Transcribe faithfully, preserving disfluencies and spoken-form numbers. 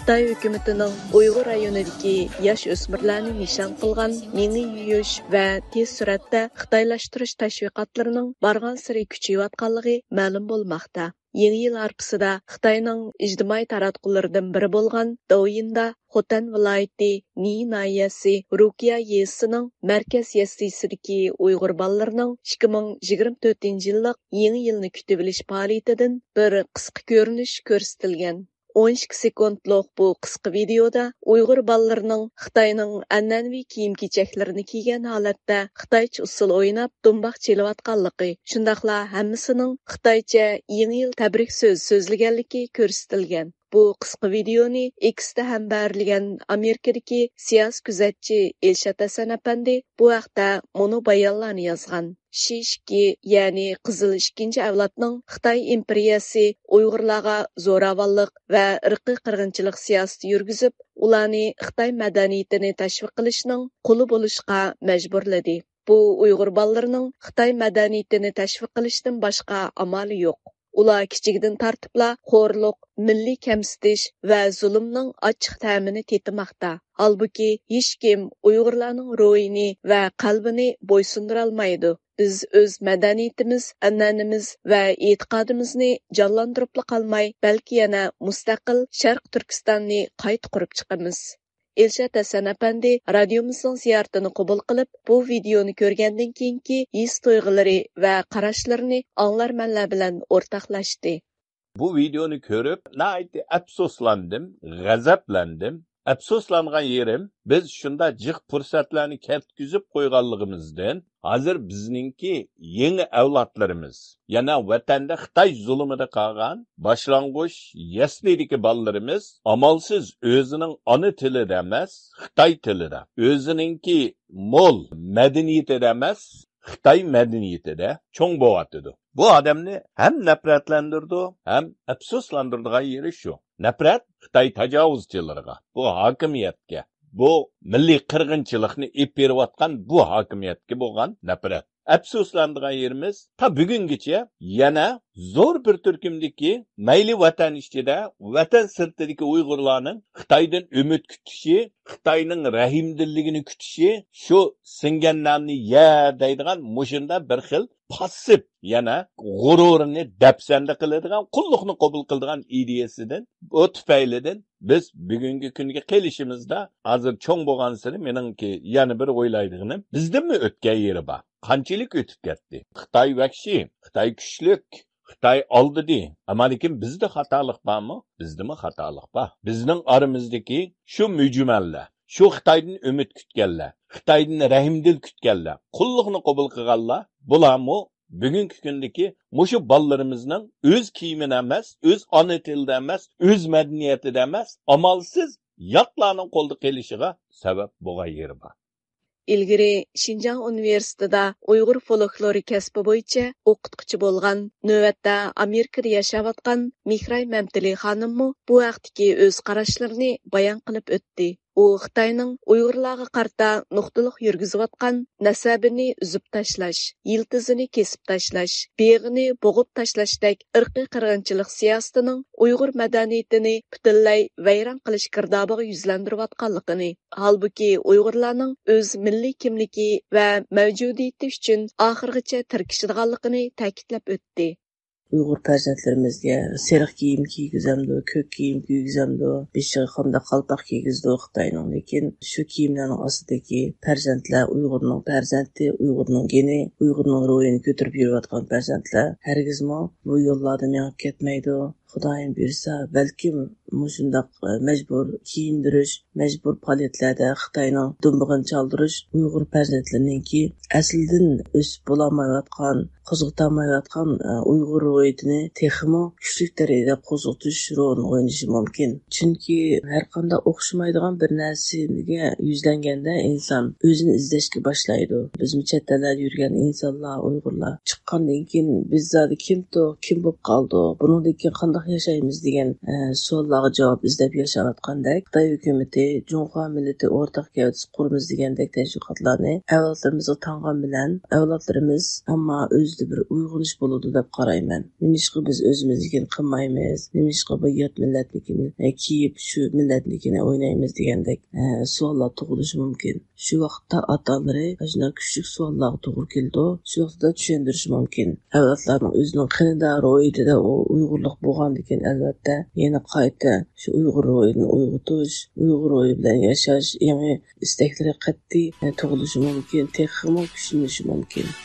خىتاي ھۆكۈمىتىنىڭ ئۇيغۇر رايونىدىكى ياش ئۆسمۈرلەرنى نىشان قىلغان مېڭە يۇيۇش ۋە تېز سۈرئەتتە خىتايلاشتۇرۇش تەشۋىقاتلىرىنىڭ بارغانسېرى كۈچىيىۋاتقانلىقى مەلۇم بولماقتا. يېڭى يىل ھارپىسىدا خىتاينىڭ ئىجتىمائىي تاراتقۇلىرىدىن بىرى بولغان دوۋيىندا خوتەن ۋىلايىتى نى ناھىيەسى رۇكىيا يېزىسىنىڭ مەركەز يەسلىسىدىكى ئۇيغۇر بالىلىرىنىڭ ئىككى مىڭ يىگىرمە تۆتىنچى يىللىق يېڭى يىلنى كۈتۈۋېلىش پائالىيىتىدىن بىر قىسقا كۆرۈنۈش كۆرسىتىلگەن. ئون ئىككى سېكۇنتلۇق بۇ قىسقا ۋىدېئودا ئۇيغۇر بالىلىرىنىڭ خىتاينىڭ ئەنئەنىۋى كىيىم-كېچەكلىرىنى كىيگەن ھالەتتە خىتايچە ئۇسسۇل ئويناپ، دۇمباق چېلىۋاتقانلىقى، شۇنداقلا ھەممىسىنىڭ خىتايچە يېڭى يىل تەبرىك سۆزى سۆزلىگەنلىكى كۆرسىتىلگەن. بۇ قىسقا ۋىدېئونى ئېكستە ھەمبەرلىگەن ئامېرىكىدىكى سىياسىي كۆزەتچى ئىلشات ھەسەن ئەپەندى بۇ ھەقتە مۇنۇ بايانلارنى يازغان. شى ئىككى، يەنى قىزىل ئىككىنچى ئەۋلادنىڭ خىتاي ئىمپېرىيەسى ئۇيغۇرلارغا زوراۋانلىق ۋە ئىرقىي قىرغىنچىلىق سىياسىتى يۈرگۈزۈپ، ئۇلارنى خىتاي مەدەنىيىتىنى تەشۋىق قىلىشنىڭ قۇلى بولۇشقا مەجبۇرلىدى. بۇ ئۇيغۇر بالىلىرىنىڭ خىتاي مەدەنىيىتىنى تەشۋىق قىلىشتىن باشقا ئامالى يوق. ئۇلار كىچىكىدىن تارتىپلا خورلۇق، مىللىي كەمسىتىش ۋە زۇلۇمنىڭ ئاچچىق تەمىنى تېتىماقتا. ھالبۇكى، ھېچكىم ئۇيغۇرلارنىڭ روھىنى ۋە قەلبىنى بويسۇندۇرالمايدۇ. بىز ئۆز مەدەنىيىتىمىز، ئەنئەنىمىز ۋە ئېتىقادىمىزنى جانلاندۇرۇپلا قالماي، بەلكى يەنە مۇستەقىل شەرقىي تۈركىستاننى قايتا قۇرۇپ چىقىمىز. ئىلشات ھەسەن ئەپەندى رادىيومىزنىڭ زىيارىتىنى قوبۇل قىلىپ، بۇ ۋىدېئونى كۆرگەندىن كېيىنكى ھېس-تۇيغۇلىرى ۋە قاراشلىرىنى ئاڭلارمەنلەر بىلەن ئورتاقلاشتى. بۇ ۋىدېئونى كۆرۈپ، ناھايىتى ئەپسۇسلاندىم، غەزەپلەندىم. ئەپسۇسلانغان يېرىم، بىز شۇنداق جىق پۇرسەتلەرنى كەتكۈزۈپ قويغانلىقىمىزدىن، ھازىر بىزنىڭكى يېڭى ئەۋلادلىرىمىز، يەنە ۋەتەندە خىتاي زۇلۇمىدا قالغان باشلانغۇچ يەسلىدىكى بالىلىرىمىز ئامالسىز ئۆزىنىڭ ئانا تىلىدا ئەمەس، خىتاي تىلىدا، ئۆزىنىڭكى مول مەدەنىيىتىدە ئەمەس، خىتاي مەدەنىيىتىدە چوڭ بولۇۋاتىدۇ. بۇ ئادەمنى ھەم نەپرەتلەندۈرىدۇ، ھەم ئەپسۇسلاندۇرىدىغان يېرى شۇ. نەپرەت خىتاي تاجاۋۇزچىلىرىغا، بۇ ھاكىمىيەتكە، بۇ مىللىي قىرغىنچىلىقنى ئېلىپ بېرىۋاتقان بۇ ھاكىمىيەتكە بولغان نەپرەت. ئەپسۇسلىنىدىغان يېرىمىز، تا بۈگۈنگىچە يەنە زور بىر تۈركۈمدىكى، مەيلى ۋەتەن ئىچىدە، ۋەتەن سىرتىدىكى ئۇيغۇرلارنىڭ خىتايدىن ئۈمىد كۈتۈشى، خىتاينىڭ رەھىمدىللىكىنى كۈتۈشى، شۇ سىڭگەن ناننى يە دەيدىغان مۇشۇنداق بىر خىل پاسسىپ، يەنە غۇرۇرىنى دەپسەندە قىلىدىغان، قۇللۇقنى قوبۇل قىلىدىغان ئىدىيەسىدىن، بۇ تۈپەيلىدىن بىز بۈگۈنكى كۈنگە قېلىشىمىزدا، ھازىر چوڭ بولغانسېرى مېنىڭكى يەنە بىر ئويلايدىغىنىم، بىزدىنمۇ ئۆتكەن يېرى بار. قانچىلىك ئۆتۈپ كەتتى؟ خىتاي ۋەھشىي، خىتاي كۈچلۈك، خىتاي ئالدىدى. ئەمما لېكىن بىزدە خاتالىق بارمۇ؟ بىزدىمۇ خاتالىق بار. بىزنىڭ ئارىمىزدىكى شۇ مۈجمەللەر، شۇ خىتايدىن ئۈمىد كۈتكەنلەر، خىتايدىن رەھىمدىل كۈتكەنلەر، قۇللۇقنى قوبۇل قىلغانلار، بۇلارمۇ بۈگۈنكى كۈندىكى مۇشۇ بالىلىرىمىزنىڭ ئۆز كىيىمىدە ئەمەس، ئۆز ئانا تىلىدا ئەمەس، ئۆز مەدەنىيىتىدە ئەمەس، ئامالسىز ياتلارنىڭ قولىدا قېلىشىغا سەۋەب بولغان يېرى بار. ئىلگىرى شىنجاڭ ئۇنىۋېرسىتېتىدا ئۇيغۇر فولكلورى كەسپى بويىچە ئوقۇتقۇچى بولغان، نۆۋەتتە ئامېرىكىدا ياشاۋاتقان مېھراي مەمتىلى خانىممۇ بۇ ھەقتىكى ئۆز قاراشلىرىنى بايان قىلىپ ئۆتتى. ئۇ خىتاينىڭ ئۇيغۇرلارغا قارىتا نۇقتىلىق يۈرگۈزۈۋاتقان نەسەبىنى ئۈزۈپ تاشلاش، يىلتىزىنى كېسىپ تاشلاش، بېغىنى بوغۇپ تاشلاشتەك ئىرقىي قىرغىنچىلىق سىياسىتىنىڭ ئۇيغۇر مەدەنىيىتىنى پۈتۈنلەي ۋەيران قىلىش گىردابىغا يۈزلەندۈرۈۋاتقانلىقىنى، ھالبۇكى، ئۇيغۇرلارنىڭ ئۆز مىللىي كىملىكى ۋە مەۋجۇدىيىتى ئۈچۈن ئاخىرغىچە تىركىشىدىغانلىقىنى تەكىتلەپ ئۆتتى. ئۇيغۇر پەرزەنتلىرىمىزگە سېرىق كىيىم كىيگۈزەمدۇ، كۆك كىيىم كىيگۈزەمدۇ، بېشىغا قانداق قالپاق كىيگۈزىدۇ خىتاينىڭ، لېكىن شۇ كىيىملەرنىڭ ئاستىدىكى پەرزەنتلەر، ئۇيغۇرنىڭ پەرزەنتى، ئۇيغۇرنىڭ گېنى، ئۇيغۇرنىڭ روھىنى كۆتۈرۈپ يۈرۈۋاتقان پەرزەنتلەر ھەرگىزمۇ بۇ يوللاردا مېڭىپ كەتمەيدۇ. خۇدايىم بۇيرۇسا، بەلكىم مۇشۇنداق، ئە، مەجبۇر كىيىندۈرۈش، مەجبۇر پائالىيەتلەردە خىتاينىڭ دۇمبىغىنى چالدۇرۇش ئۇيغۇر پەرزەنتلىرىنىڭكى ئەسلىدىن ئۆسۈپ بولالمايۋاتقان، قوزغىتالمايۋاتقان، ئە، ئۇيغۇر روھىيىتىنى تېخىمۇ كۈچلۈك دەرىجىدە قوزغىتىش رولىنى ئوينىشى مۇمكىن. چۈنكى ھەرقانداق ئوخشىمايدىغان بىر نەرسىگە يۈزلەنگەندە ئىنسان ئۆزىنى ئىزدەشكە باشلايدۇ. بىزمۇ چەت ئەللەردە يۈرگەن ئىنسانلار، ئۇيغۇرلار چىققاندىن كېيىن بىز زادى كىمدۇق، كىم بولۇپ قالدۇق، بۇنىڭدىن كېيىن قانداق ياشايمىز دېگەن، ئە، سوئاللارغا جاۋاب ئىزدەپ ياشاۋاتقاندەك، خىتاي ھۆكۈمىتى جۇڭخۇا مىللىتى ئورتاق گەۋدىسى قۇرىمىز دېگەندەك تەشۋىقاتلارنى ئەۋلادلىرىمىزغا تاڭغان بىلەن، ئەۋلادلىرىمىز ئەمما ئۆزىدە بىر ئويغىنىش بولىدۇ دەپ قارايمەن. نېمىشقا بىز ئۆزىمىزنىڭكىنى قىلمايمىز؟ نېمىشقا بۇ يات مىللەتنىڭكىنى، ئە، كىيىپ، شۇ مىللەتنىڭكىنى ئوينايمىز دېگەندەك، ئە، سوئاللار تۇغۇلۇشى مۇمكىن. شۇ ۋاقىتتا ئاتا-ئانىلىرى ئاشۇنداق كۈچلۈك سوئاللارغا توغرا كېلىدۇ. شۇ ۋاقىتتا چۈشەندۈرۈش مۇمكىن. ئەۋلادلارنىڭ ئۆزىنىڭ قېنىدا، روھىيىتىدە ئۇ ئۇيغۇرلۇق بولغاندىكىن، ئەلۋەتتە، يەنە قايتا شۇ ئۇيغۇر روھىنى ئويغىتىش، ئۇيغۇر روھى بىلەن ياشاش، يېڭى ئىستەكلىرى قەتئىي تۇغۇلۇشى مۇمكىن، تېخىمۇ كۈچلىنىشى مۇمكىن.